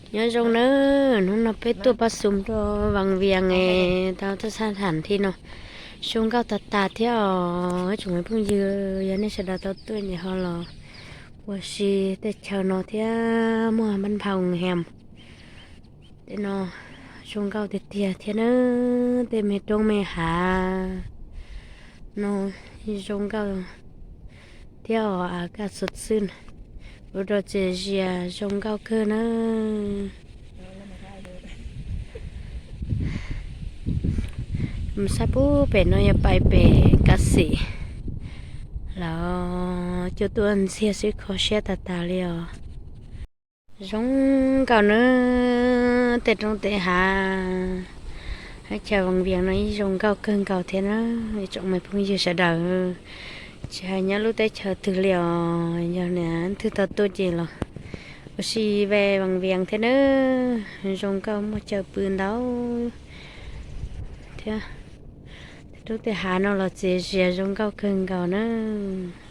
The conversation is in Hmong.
Nyob zoo nawb, hnub no peb tuaj pab xum rau Vaj Vias es tau tuaj sab tham thi no zoo nkauj tag tag thiab os tsoom me phooj ywg. Yog nej sawv daws tau tuaj ces ho los ua si tej chaw no thiab muaj npab nphau hees. Tej no zoo nkauj tiag tiag thiab nawb, tej me roob me hav no zoo nkauj thiab os. Kaj xov xwm ua rau txias zias zoo nkauj kawg nawb. Mus sab pub pem no yog pais pem Kav Xim lawm, cua tuaj ntxiag xwb kho siab tag tag li os. Zoo nkauj nawb, tej roob tej hav, hab chaw Vaj Vias no ib zoo nkauj kawg nkaus thiab na ib tsoom me phooj ywg sawv daws. Tsis hais nyob lub teb chaws twg li os, yog niam twg tau tuaj ces los ua si ve Vaj Vias thiab nawb. Zoo nkauj muaj chaw pw ntau thiab. Tej roob tej hav no los txias zias zoo nkauj kawg nkaus nawb.